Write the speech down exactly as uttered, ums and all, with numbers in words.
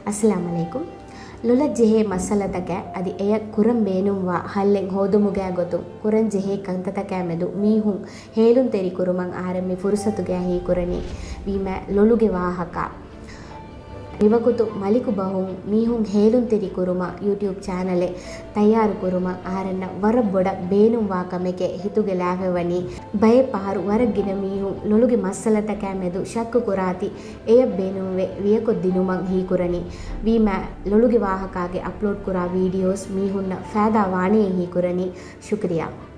އައްސަލާމު ޢަލައިކުމް. ލޮލަށް ޖެހޭ މައްސަލަތަކާ އަދި އެޔަށް ކުރަން ބޭނުންވާ ހައްލެއް ހޯދުމުގެ ގޮތުން ކުރަން ޖެހޭ ކަންތައްތަކާ މެދު މީހުން ހޭލުންތެރި ކުރުމަށް އަހަރެން މި ފުރުސަތުގައި ހީކުރަނީ. ވީމާ ލޮލުގެ ވާހަކަ. މިވަގުތު މަލިކު ބަހުން މީހުން ހޭލުންތެރި ކުރުމަށް ޔޫޓިއުބް ޗާނަލެއް ތައްޔާރު ކުރުމަށް އަހަރެންނަށް ވަރަށް ބޮޑަށް ބޭނުންވާ ކަމެކޭ ހިތުގެ ލާފަ ވަނީ. ބައެއް ފަހަރު ވަރަށް ގިނަ މީހުން ލޮލުގެ މައްސަލަތަކާ މެދު ޝައްކު ކުރާތި އެޔަށް ބޭނުންވެ ވިޔަކޮށްދިނުމަށް ހީކުރަނީ. ވީމާ ލޮލުގެ ވާހަކާގެ އަޕްލޯޑް ކުރާ ވީޑިއޯސް މީހުންނަށް ފައިދާ ވާނެޔޭ ހީކުރަނީ. ޝުކުރިއްޔާ.